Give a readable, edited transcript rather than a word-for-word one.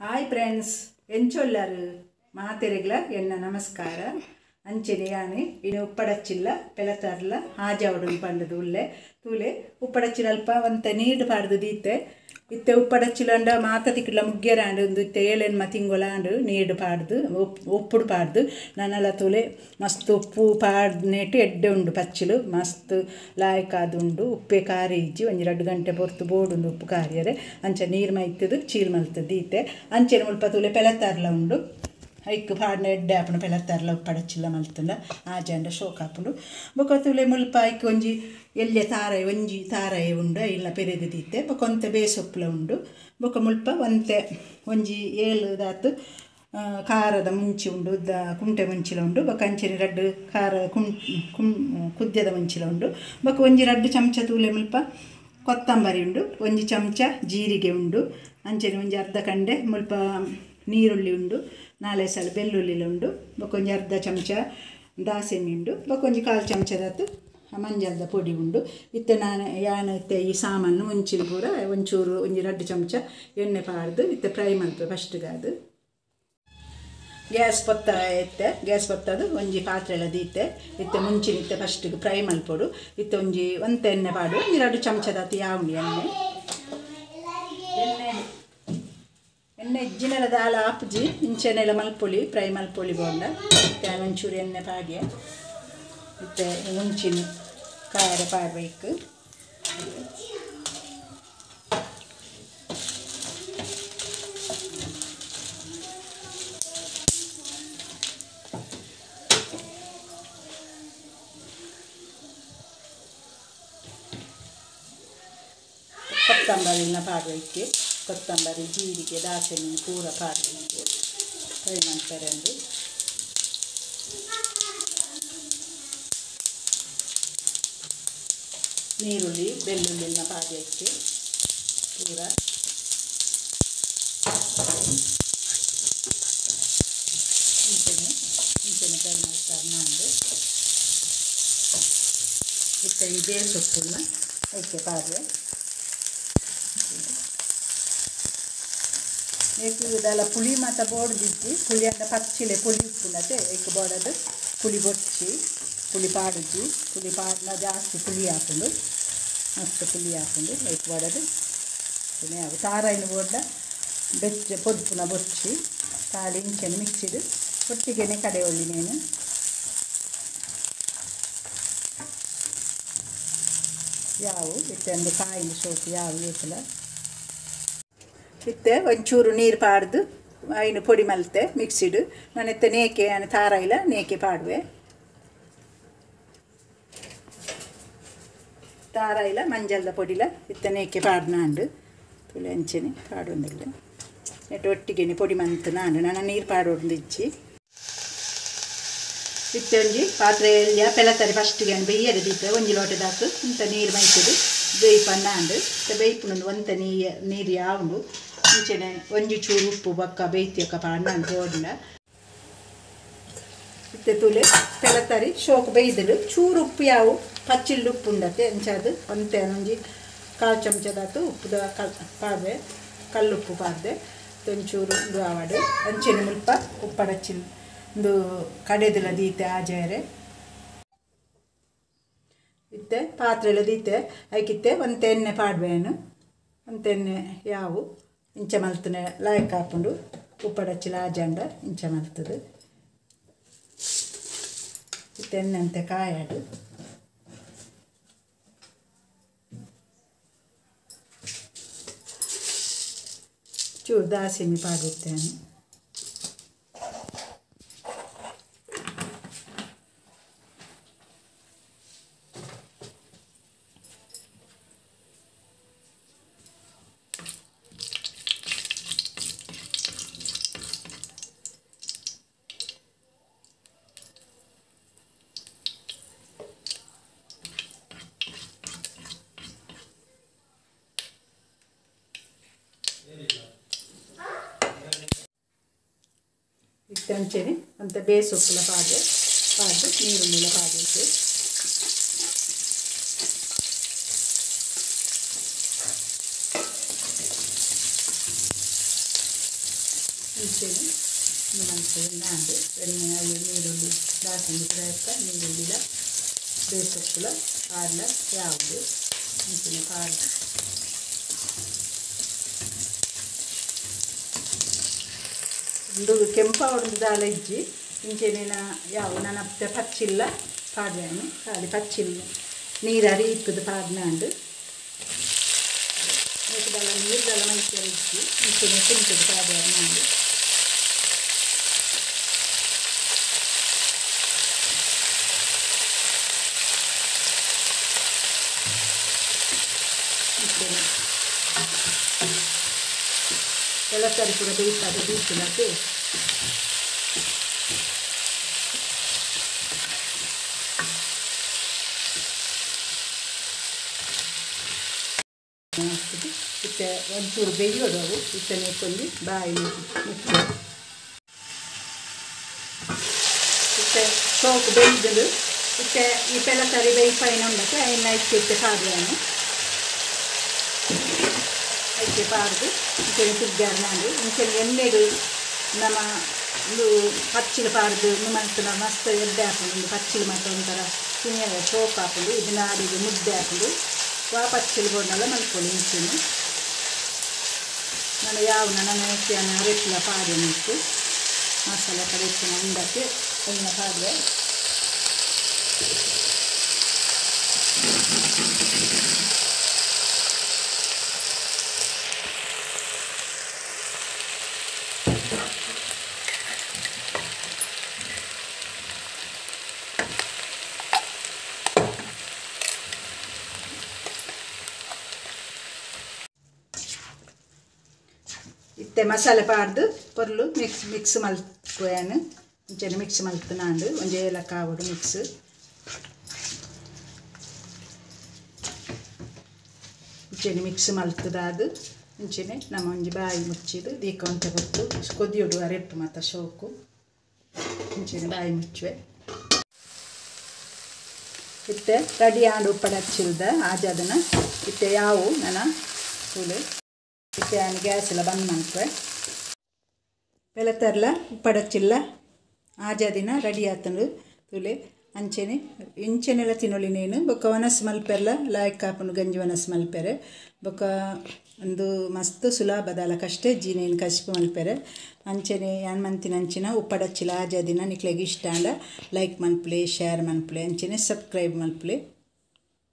Hi friends, ಎಂಚೊಲ್ಲರು ಮಾತೆರೆಗ್ಲ ಎನ್ನ ನಮಸ್ಕಾರ. ಅಂಚೆನೆ ಯಾನೆ ಇನ್ನು ಉಪ್ಪಡಚ್ಚಿಲ್ಲ ಪೆಲತಾರ್ಲ ಹಾಜಾವಡು ಪಂಡದು ಉಲ್ಲೆ ತೂಲೆ ಉಪ್ಪಡಚ್ಚಿಲ್ಲ ಅಲ್ಪ ಒಂತ ನೀರು ಪಾಡ್ದು ದೀತೆ ಇತ್ತೆ ಉಪ್ಪಡಚ್ಚಿಲ್ಲಂಡ ಮಾತ ತಿಕ್ಕಲ ಮುಗ್ಗೆರಾಂಡು ಒಂದು ಇತ್ತೆ ಏಳೆನ್ಮ ತಿಂಗೊಲಾಂಡು ನೀರು ಪಾಡ್ದು ಉಪ್ಪುಡು ಪಾಡ್ದು ನನ್ನಲ ತೂಲೆ ಮಸ್ತ್ ಉಪ್ಪು ಪಾಡ್ದು ನೇಟು ಎಡ್ಡೆ ಉಂಡು ಪಚ್ಚಿಲು ಮಸ್ತ್ ಲಾಯ್ಕಾದುಂಡು ಉಪ್ಪೆ ಕಾರಿ ಇಜ್ಜಿ ಒಂಜಿ 2 ಗಂಟೆ ಪೊರ್ತು ಬೋಡುಂಡು ಉಪ್ಪು ಕಾರಿಯರೆ ಅಂಚ ನೀರು ಮೈತದು ಚೀಲ್ ಮಲ್ತದ್ದು ದೀತೆ. ಅಂಚೆನೆ ಮುಲ್ಪ ತೂಲೆ ಪೆಲತಾರ್ಲ ಉಂಡು ಐಕ್ ಪಾಡ್ನ ಎಡ್ಡೆ ಆಪುಂಡು ಪೆಲತ್ತಾರ್ಲ ಉಪ್ಪಡಚ್ಚಿಲ್ಲ ಮಲ್ತುಂಡ ಆಜಾಂಡ ಶೋಕ್ ಆಪುಂಡು. ಬೊಕ ತೂಲೆ ಮುಲ್ಪ ಐಕ್ ಒಂಜಿ ಎಲ್ಯ ತಾರಾಯಿ ಒಂಜಿ ತಾರಾಯಿ ಉಂಡು ಐಲ್ನ ಪೆರೆದು ದೀತೆ. ಬೊಕ ಒಂತೆ ಬೇಸೊಪ್ಪುಲ ಉಂಡು. ಬೊಕ ಮುಲ್ಪ ಒಂತೆ ಒಂಜಿ 7 ದಾತು ಖಾರದ ಮುಂಚಿ ಉಂಡು ಕುಂಟೆ ಮುಂಚಿಲ ಉಂಡು. ಬೊಕ ಅಂಚೆನೆ 2 ಖಾರ ಕುದ್ಯದ ಮುಂಚಿಲ ಉಂಡು. ಬೊಕ ಒಂಜಿ 2 ಚಮಚ ತೂಲೆ ಮುಲ್ಪ ಕೊತ್ತಂಬರಿ ಉಂಡು, ಒಂಜಿ ಚಮಚ ಜೀರಿಗೆ ಉಂಡು, ಅಂಚೆನೆ ಒಂಜಿ ಅರ್ಧ ಕಂಡೆ ಮುಲ್ಪ ನೀರುಳ್ಳಿ ಉಂಡು, 4 ಸಲ ಬೆಳ್ಳುಳ್ಳಿ ಉಂಡು, ಬೊಕ ಒಂಜಿ ಅರ್ಧ ಚಮಚ ದಾಸೆಮಿ ಉಂಡು, ಬೊಕ ಒಂಜಿ 1/4 ಚಮಚದಾತು ಮಂಜಲ್ದ ಪೊಡಿ ಉಂಡು. ಇತ್ತೆ ನಾನು ಯಾನ್ ಇತ್ತೆ ಈ ಸಾಮಾನು ಮುಂಚಿನ ಪೂರ ಒಂಚೂರು ಒಂಜಿ 2 ಚಮಚ ಎಣ್ಣೆ ಪಾಡ್ದು ಇತ್ತೆ ಫ್ರೈ ಮಲ್ಪೆ ಫಸ್ಟ್ಗಾದು. ಗ್ಯಾಸ್ ಪೊತ್ತ ಇತ್ತೆ ಗ್ಯಾಸ್ ಪೊತ್ತದು ಒಂಜಿ ಪಾತ್ರೆ ಎಲ್ಲ ದೀತೆ ಇತ್ತೆ ಮುಂಚಿನ ಇತ್ತೆ ಫಸ್ಟಿಗೆ ಫ್ರೈ ಮಲ್ಪೊಡು. ಇತ್ತೆ ಒಂಜಿ ಒಂತೆ ಎಣ್ಣೆ ಪಾಡು ಒಂಜಿ 2 ಚಮಚದಾತು ಯಾವುಂಡು ಎಣ್ಣೆ ಎಣ್ಣೆ ಎಣ್ಣೆ ಇಜ್ಜಿನೆಲ್ಲ ದಾಲ ಆಪುಜಿ ಇಂಚೆನೆಲ್ಲ ಮಲ್ಪೊಲಿ ಫ್ರೈ ಮಲ್ಪೊಲಿ ಬೋಂಡ. ಇತ್ತೆ ಒಂಚೂರು ಎಣ್ಣೆ ಪಾಡ್ಯ ಇತ್ತೆ ಮುಂಚಿನ ಖಾರ ಪಾಡ್ಬೇಕು. ಕೊತ್ತಂಬರಿನ ಪಾಡ್ಬೇಕು, ಕೊತ್ತಂಬರಿ ಜೀರಿಗೆ ದಾಸೆಮಿ ಪೂರ ಪಾಡ್ಬೇಕು ಫ್ರೈ ಮಾಡ್ತಾರೆ ಅಂದು. ನೀರುಳ್ಳಿ ಬೆಳ್ಳುಳ್ಳಿನ ಪಾಡ್ಯಕ್ಕೆ ಪೂರ ಇಂಚೆನೆ ಇಂಚೆನೆ ಫ್ರೈ ಮಾಡ್ತಾರೆ ನಾನು. ಇತ್ತೆ ಈ ಬೇಸೊಪ್ಪನ್ನ ಅದಕ್ಕೆ ಪಾಡ್ಯ. ಏಕ್ ದಾಲ ಪುಳಿ ಮಾತ ಬೋಡ್ದಿಜ್ಜಿ, ಪುಳಿ ಅಂಡ ಪಚ್ಚಿಲೆ ಪುಳಿ ಉಪ್ಪುಂಡತೆ ಏಕ್ ಬೋಡದು ಪುಳಿ ಬೊಚ್ಚಿ ಪುಳಿ ಪಾಡುಜಿ, ಪುಳಿ ಪಾಡ್ನ ಜಾಸ್ತಿ ಪುಳಿ ಹಾಕೊಂಡು ಮಸ್ತ್ ಪುಳಿ ಹಾಕೊಂಡು ಏಕ್ ಬೋಡದು ಅವು ತಾರಾಯಿನ ಬೋಡ್ಡ ಬೆಚ್ಚ ಪೊದ್ಪುನ ಬೊಚ್ಚಿ ಖಾಲಿ ಇಂಚೆನೆ ಮಿಕ್ಸಿಡು ಒಟ್ಟಿಗೆನೆ ಕಡೆಯೊಳ್ಳಿ ನೇನು. ಯಾವು ಇತ್ತೆ ಒಂದು ಕಾಯಿನ ಸೋಪು ಯಾವು ಏತಲ ಇತ್ತೆ ಒಂಚೂರು ನೀರು ಪಾಡ್ದು ಐನು ಪೊಡಿ ಮಲ್ತೆ ಮಿಕ್ಸಿಡು. ನಾನು ಇತ್ತೆ ನೇಕೆ ನಾನು ತಾರಾಯಿಲ ನೇಕೆ ಪಾಡುವೆ. ತಾರಾಯಿಲ ಮಂಜಲ್ದ ಪೊಡಿಲ ಇತ್ತೆ ನೇಕೆ ಪಾಡ್ನಾಂಡು ತುಲೆ ಅಂಚೆನೆ ಪಾಡೊಂದಿಲ್ಲ ನೆಟ್ಟು ಒಟ್ಟಿಗೆನೆ ಪೊಡಿ ಮಂತು ನಾನು ನಾನು ನೀರು ಪಾಡೊಂದು ಇಜ್ಜಿ. ಇತ್ತೆ ಒಂಜಿ ಪಾತ್ರೆ ಎಲ್ಲಿಯ ಪೆಲತರಿ ಫಸ್ಟಿಗೆ ಬೇಯ್ಯರೆ ದೀತೆ ಒಂಜಿ ಲೋಟದಾಕು ಇಂಥ ನೀರು ಮೈತದು ಬೇಯ್ಪನ್ನ ಅಂಡು ಇತ್ತೆ ಬೇಯ್ಪುನೊಂದು ಒಂತ ನೀರು ಯಾವುಂಡು ಇಂಚೆನೆ ಒಂಜಿ ಚೂರು ಉಪ್ಪು ಬೊಕ್ಕ ಬೇಯ್ತಿಯಕ್ಕ ಪಾಡ್ನ ಪೋಡ್ನ. ಇತ್ತೆ ತೂಲೆ ಪೆಲತರಿ ಶೋಕು ಬೇಯ್ದಲು ಚೂರು ಉಪ್ಪು ಯಾವು ಪಚ್ಚಿಲ್ಲು ಉಪ್ಪು ಉಂಡತೆ ಅಂಚಾದು ಒಂತೆ ಒಂಜಿ 1/4 ಚಮಚದಾತು ಉಪ್ಪುದ ಪಾಡ್ದೆ ಕಲ್ಲುಪ್ಪು ಪಾಡ್ದೆ ಒಂಚೂರು ಉಂದು ಆವಡು. ಅಂಚೆನೆ ಮುಲ್ಪ ಉಪ್ಪಡಚ್ಚಿಲ್ ಒಂದು ಕಡೆದೆಲ್ಲ ದೀತೆ ಆಜಾರೆ. ಇತ್ತೆ ಪಾತ್ರೆಲ್ಲ ದೀತೆ ಐಕಿತ್ತೆ ಒಂತೆ ಎಣ್ಣೆ ಪಾಡ್ಬೇನು ಒಂತೆ ಎಣ್ಣೆ ಯಾವು ಇಂಚ ಮಲ್ತನೆ ಲಾಯ್ಕ್ ಹಾಕೊಂಡು ಉಪ್ಪಡಚ್ಚಿಲ ಆಜಾಂಡ ಇಂಚ ಮಲ್ತದು. ಇತ್ತೆ ಎಣ್ಣೆ ಅಂತೆ ಕಾಯಾಡು. ಚೂರು ದಾಸೆಮಿ ಪಾಡುತ್ತೇನೆ. ಇತ್ತೆ ಅಂಚೆನೆ ಅಂತೆ ಬೇಸೊಪ್ಪುಲ ಪಾಡ್ದೆ ಪಾಡ್ದು ನೀರುಳ್ಳಿಲ ಪಾಡ್ದು ಇಂಚೆನೆ ಮಲ್ಪು ಎಣ್ಣೆ ಅವು ನೀರುಳ್ಳಿ ದಾಸಂದಿ ಪ್ರಯತ್ನ ನೀರುಳ್ಳಿಲ ಬೇಸೊಪ್ಪುಲ ಪಾಡ್ಲ ಯಾವುದು ಇಂಚೆನೆ ಪಾಡ್ದು ಉಂದು ಕೆಂಪಾವೊಂದು ದಾಲ ಇಜ್ಜಿ ಇಂಚೆನೆ ಯಾವ ನನ್ನ ಪಚ್ಚಿಲ್ಲ ಪಾಡ್ಯಾನು ಖಾಲಿ ಪಚ್ಚಿಲ್ಲ ನೀರು ಅರಿಯಿತ್ತದ ಪಾಡ್ನಾಂಡು ದಾಲ ನೀರು ದಾಲ ಮೈಸೂರು ಇಜ್ಜಿ ಇಂಚೆನೆ ಕುಂಟದ ಪಾಡ್ಯಾನು ಎಲ್ಲ ತರಿ ಕೂಡ ಬೇಯಿಸಾದ ಬೀಸಿನಕ್ಕೆ ಇತ್ತೆ ಒಂಚೂರು ಬೇಯೋಡು ಅವು ಇತ್ತನೆ ಕೊಂದು ಬಾಯಿ ಮುಚ್ಚು ಇತ್ತೆ ಸೋಕು ಬೇಯ್ದು ಇತ್ತೆ ಈ ಪೆಲತರಿ ಬೇಯ್ಪಾಯಿನ ಉಂಡಕ್ಕೆ ಐನ ಇತ್ತೆ ಪಾಡ್ಯಾನು ಐಕೆ ಪಾಡ್ದು ಇಂಚೆನೆ ತಿರ್ಗಾರ್ನಾಂಡು ಇಂಚೆನೆ ಎಣ್ಣೆಡು ನಮ್ಮ ಒಂದು ಪಚ್ಚಿಲು ಪಾಡ್ದು ಮಲ್ತನ ಮಸ್ತ್ ಎಡ್ಡೆ ಆಪುಂಡು ಒಂದು ಪಚ್ಚಿಲು ಮಾತ್ರ ಒಂಥರ ತಿನಿಯರ ಸೋಪ್ ಆಪುಂಡು ಇದು ನಾಡಿಗೆ ಮುದ್ದೆ ಆಪುಂಡು ವಾ ಪಚ್ಚಿಲು ಬೋಡ್ನಲ್ಲ ಮಲ್ಪೊಲಿ ಇಂಚೆನೆ ನಾನು ಯಾವ ನನ್ನ ಅಕ್ಕಿಯನ್ನು ಅರೆಪ್ಪುಲ ಪಾಡ್ಯನಿತ್ತು ಮಸಾಲೆ ಕಡೆ ಇತ್ತಿನ ಉಂಡಕ್ಕೆ ಎಣ್ಣೆ ಪಾಡ್ವೆ ಇತ್ತೆ ಮಸಾಲೆ ಪಾಡ್ದು ಪೊರ್ಲು ಮಿಕ್ಸ್ ಮಿಕ್ಸ್ ಮಲ್ಪುವೆನು ಇಂಚೆನೆ ಮಿಕ್ಸ್ ಮಲ್ತುನಾಂಡು ಒಂಜಿ ಏಲಕ್ಕ ಆವೊಡು ಮಿಕ್ಸ್ ಇಂಚೆನೆ ಮಿಕ್ಸ್ ಮಲ್ತುದಾದ್ ಇಂಚೆನೆ ನಮ ಒಂಜಿ ಬಾಯಿ ಮುಚ್ಚಿದು ದೀಕ ಒಂತೆ ಪೊರ್ತು ಕೊದಿಯೊಡು ಅರೆಪ್ಪು ಮಾತ ಶೋಕು ಇಂಚೆನೆ ಬಾಯಿ ಮುಚ್ಚುವೆ ಇತ್ತೆ ರೆಡಿ ಆಂಡ್ ಉಪ್ಪಡಚ್ಚಿಲ್ದ ಆಜಾದನ ಇತ್ತೆ ಯಾವು ನನ ತೂಲೆ ಇತ್ತೆ ಆನ್ ಗ್ಯಾಸ್ ಎಲ್ಲ ಬಂದ್ ಮನ್ಪುವೆ ಪೆಲತರ್ಲ ಉಪ್ಪಡಚ್ಚಿಲ್ಲ ಆಜಾದಿನ ರೆಡಿ ಆತಂಡು ತೂಲೆ ಅಂಚೆನೆ ಇಂಚೆನೆಲ್ಲ ತಿನ್ನೊಲಿ ನೇನು ಬೊಕ್ಕ ಒನಸ್ ಮಲ್ಪೆರ್ಲ ಲಾಯ್ಕ್ ಆಪುಂಡು ಗಂಜಿ ಒನಸ್ ಮಲ್ಪೆರೆ ಬೊಕ್ಕ ಒಂದು ಮಸ್ತ್ ಸುಲಭದಲ ಕಷ್ಟೇ ಜೀನೇನು ಕಸಿಪು ಮಲ್ಪೆರೆ ಅಂಚೆನೆ ಯಾನ್ ಮಂತಿನ ಅಂಚಿನ ಉಪ್ಪಡಚ್ಚಿಲ ಆಜಾದಿನ ನಿಕ್ಲೆಗ್ ಇಷ್ಟ ಆಂಡ ಲೈಕ್ ಮನ್ಪುಲೆ ಶೇರ್ ಮನ್ಪುಲೆ ಅಂಚೆನೆ ಸಬ್ಸ್ಕ್ರೈಬ್ ಮನ್ಪುಲೆ.